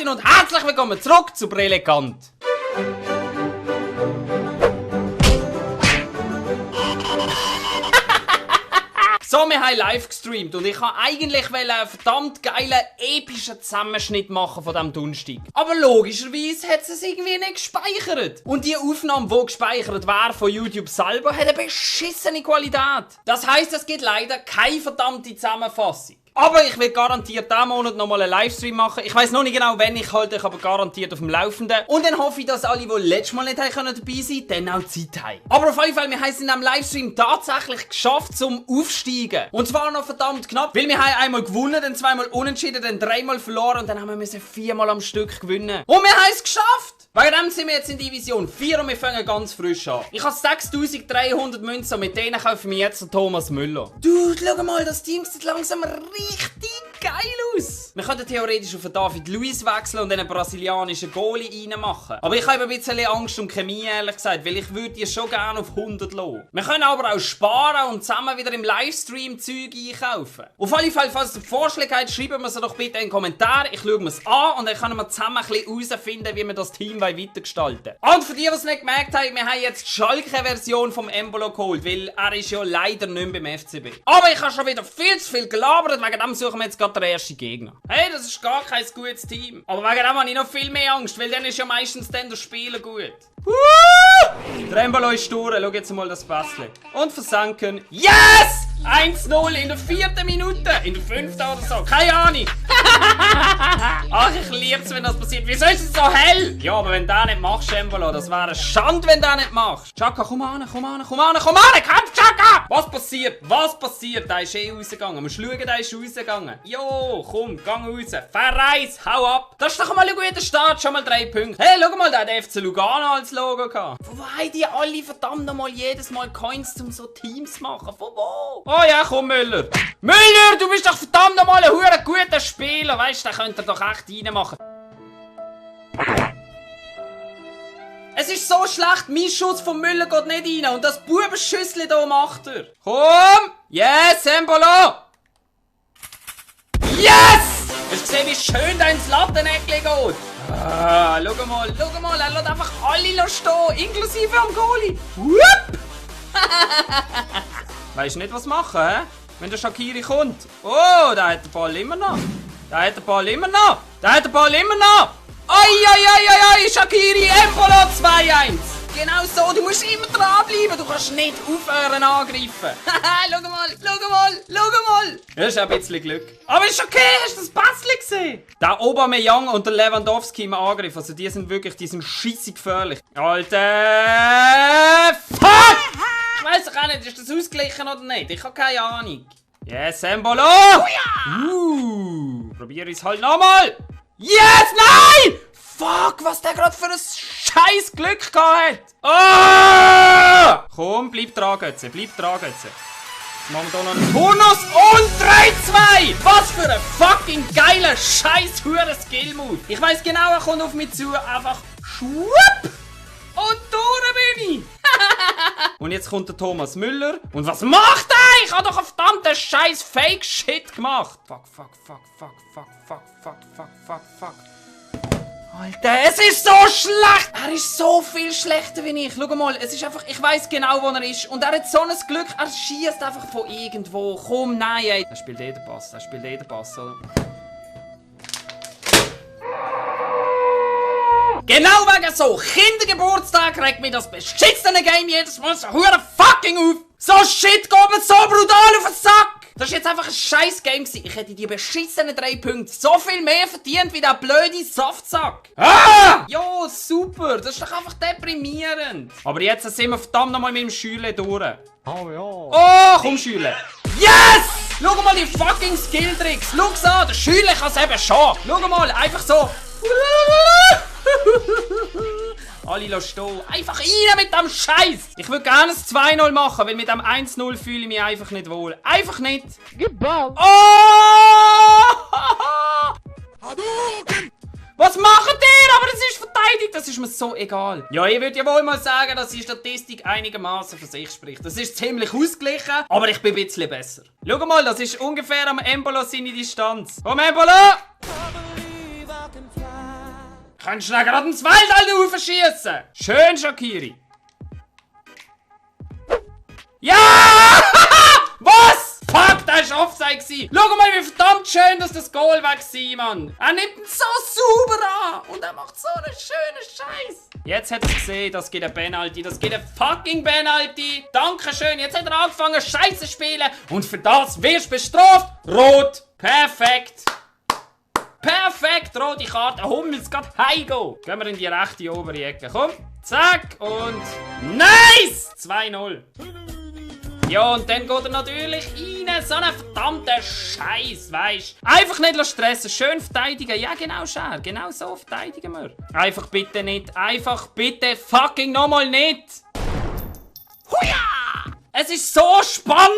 Martin und herzlich willkommen zurück zu Brillikant. So, wir haben live gestreamt und ich wollte eigentlich einen verdammt geilen, epischen Zusammenschnitt machen von diesem Donnerstag. Aber logischerweise hat es irgendwie nicht gespeichert. Und die Aufnahme, die gespeichert war von YouTube selber, hat eine beschissene Qualität. Das heisst, es gibt leider keine verdammte Zusammenfassung. Aber ich will garantiert diesen Monat nochmal einen Livestream machen. Ich weiss noch nicht genau, wann, ich halte euch aber garantiert auf dem Laufenden. Und dann hoffe ich, dass alle, die letztes Mal nicht dabei sein können, dann auch Zeit haben. Aber auf jeden Fall, wir haben es in diesem Livestream tatsächlich geschafft, zum Aufsteigen. Und zwar noch verdammt knapp, weil wir haben einmal gewonnen, dann zweimal unentschieden, dann dreimal verloren und dann haben wir viermal am Stück gewinnen. Und wir haben es geschafft! Wegen dem sind wir jetzt in Division 4 und wir fangen ganz frisch an. Ich habe 6300 Münzen und mit denen kaufen wir jetzt den Thomas Müller. Dude, schau mal, das Team sieht langsam richtig geil aus. Wir könnten theoretisch auf den David Luiz wechseln und einen brasilianischen Goalie reinmachen. Aber ich habe ein bisschen Angst um Chemie, ehrlich gesagt, weil ich würde die schon gerne auf 100 lassen. Wir können aber auch sparen und zusammen wieder im Livestream Zeug einkaufen. Auf jeden Fall, falls ihr Vorschläge habt, schreiben wir sie doch bitte in den Kommentaren. Ich schaue mir es an und dann können wir zusammen ein bisschen herausfinden, wie wir das Team weitergestalten. Und für die, die es nicht gemerkt haben, wir haben jetzt die Schalke-Version vom Embolo geholt, weil er ist ja leider nicht mehr beim FCB. Aber ich habe schon wieder viel zu viel gelabert, wegen dem suchen wir jetzt gerade den ersten Gegner. Hey, das ist gar kein gutes Team. Aber wegen dem habe ich noch viel mehr Angst, weil dann ist ja meistens dann das Spielen gut. Der Embolo ist durch, schau jetzt mal das Pässchen. Und versenken. Yes! 1-0 in der 4. Minute. In der 5. oder so. Keine Ahnung. Ach, ich liebe es, wenn das passiert. Wieso ist es so hell? Ja, aber wenn du das nicht machst, Embolo, das wäre eine Schande, wenn du das nicht machst. Chaka, komm an, komm an, komm an, komm an, Kampf, Chaka! Was passiert? Was passiert? Der ist rausgegangen. Wir schauen, der ist rausgegangen. Jo, komm, gang raus. Verreis, hau ab. Das ist doch mal ein guter Start, schon mal 3 Punkte. Hey, schau mal, der hat FC Lugano als Logo gehabt. Wo haben die alle verdammt nochmal jedes Mal Coins, um so Teams zu machen? Von wo? Oh ja, komm, Müller. Müller, du bist doch verdammt nochmal ein verdammt guter Spieler. Weißt du, den könnt ihr doch echt reinmachen. Es ist so schlecht, mein Schuss von Müller geht nicht rein. Und das Bubenschüssel hier macht er. Komm! Yes, Embolo! Yes! Hast du gesehen, wie schön da ins Latteneckli geht? Ah, schau mal, er lässt einfach alle stehen, inklusive am Goalie. Whoop! Weisst du nicht, was machen, hä? Wenn der Shaqiri kommt. Oh, da hat der Ball immer noch. Da hat der Ball immer noch. Oi, Shaqiri, Embolo 2-1. Genau so, du musst immer dranbleiben. Du kannst nicht aufhören angreifen. Schau mal. Das ist ein bisschen Glück. Aber ist okay, hast du das Pässchen gesehen? Der Aubameyang und der Lewandowski im Angriff, also die sind scheissig gefährlich. Alter, fuck! Ich weiss auch nicht, ist das ausgeglichen oder nicht? Ich habe keine Ahnung. Yes, Embolo! Oh ja! Probier es halt nochmal! Yes, nein! Fuck, was der gerade für ein scheiß Glück gehabt hat! Oh! Komm, bleib dran, Götze, Jetzt machen wir hier noch einen Turnus und 3-2! Was für ein fucking geiler, scheiß Skill-Move! Ich weiss genau, er kommt auf mich zu, einfach schwupp! Und durch bin ich! Und jetzt kommt der Thomas Müller. Und was macht er? Ich habe doch einen verdammten scheiß Fake-Shit gemacht. Fuck. Alter, es ist so schlecht! Er ist so viel schlechter wie ich. Schau mal, es ist einfach, ich weiss genau, wo er ist. Und er hat so ein Glück, er schießt einfach von irgendwo. Komm, nein, ey. Er spielt jeder Pass, oder? Genau wegen so Kindergeburtstag regt mir das beschissene Game jedes Mal so fucking auf. So shit geht mir so brutal auf den Sack. Das war jetzt einfach ein scheiß Game gewesen. Ich hätte die beschissenen 3 Punkte so viel mehr verdient wie der blöde Saftsack. Ah! Jo, super. Das ist doch einfach deprimierend. Aber jetzt sind wir verdammt nochmal mit dem Schüler durch. Oh ja. Oh, komm Schüler. Yes! Schau mal die fucking Skilltricks. Schau's an, der Schüler kann es eben schon. Schau mal, einfach so. Alle lassen stehen. Einfach rein mit dem Scheiß! Ich würde gerne ein 2-0 machen, weil mit dem 1-0 fühle ich mich einfach nicht wohl. Einfach nicht! Geball! Oh! Was macht ihr? Aber das ist verteidigt! Das ist mir so egal. Ja, ich würde ja wohl mal sagen, dass die Statistik einigermaßen für sich spricht. Das ist ziemlich ausgeglichen, aber ich bin ein bisschen besser. Schau mal, das ist ungefähr am Embolo seine Distanz. Komm, Embolo! Kannst du gerade ins Wald raufschießen? Schön, Shaqiri. Ja! Was? Fuck, das war Offside gewesen. Schau mal, wie verdammt schön, dass das Goal weg war, Mann. Er nimmt ihn so sauber an. Und er macht so einen schönen Scheiß. Jetzt hat er gesehen, das gibt ein Penalty. Das gibt ein fucking Penalty. Dankeschön. Jetzt hat er angefangen, Scheiße zu spielen. Und für das wirst du bestraft. Rot. Perfekt. Perfekt, rote Karte. Hummels geht heimgehen. Gehen wir in die rechte obere Ecke. Komm. Zack. Und nice. 2-0. Ja, und dann geht er natürlich rein. So ein verdammter Scheiß, weisst. Einfach nicht stressen, schön verteidigen. Ja, genau, Scher. Genau so verteidigen wir. Einfach bitte nicht. Einfach bitte fucking nochmal nicht. Huja! Es ist so spannend!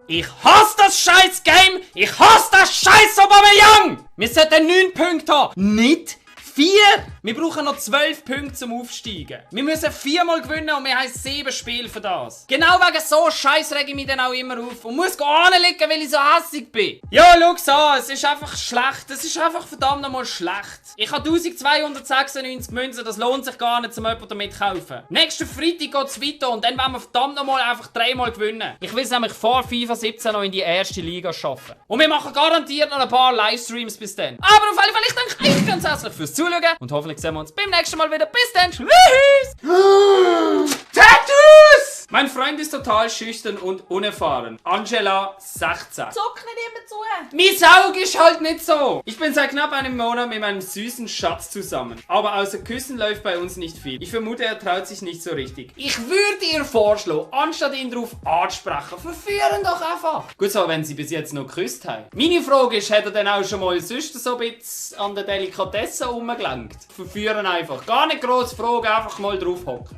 Ich hasse das scheiß Game! Ich hasse das scheiß Aubameyang! Wir sollten 9 Punkte haben! Nicht 4! Wir brauchen noch 12 Punkte zum Aufsteigen. Wir müssen 4-mal gewinnen und wir haben 7 Spiele für das. Genau wegen so Scheiß rege ich mich dann auch immer auf und muss anlegen, weil ich so hässig bin. Ja, schau so, es ist einfach schlecht. Es ist einfach verdammt nochmal schlecht. Ich habe 1296 Münzen, das lohnt sich gar nicht, um jemanden damit zu kaufen. Nächsten Freitag geht es weiter und dann werden wir verdammt nochmal einfach 3-mal gewinnen. Ich will es nämlich vor FIFA 17 noch in die erste Liga schaffen. Und wir machen garantiert noch ein paar Livestreams bis dann. Aber auf jeden Fall, ich danke euch ganz herzlich fürs Zuschauen und hoffentlich sehen wir uns beim nächsten Mal wieder. Bis dann. Tschüss. Tattoos! Mein Freund ist total schüchtern und unerfahren. Angela, 16. Zuck nicht immer zu. Mein Auge ist halt nicht so. Ich bin seit knapp einem Monat mit meinem süßen Schatz zusammen. Aber außer Küssen läuft bei uns nicht viel. Ich vermute, er traut sich nicht so richtig. Ich würde ihr vorschlagen, anstatt ihn darauf anzusprechen, verführen doch einfach. Gut so, wenn sie bis jetzt noch geküsst haben. Meine Frage ist, hat er denn auch schon mal sonst so ein bisschen an der Delikatesse rumgelenkt? Verführen einfach. Gar nicht gross fragen, einfach mal drauf hocken.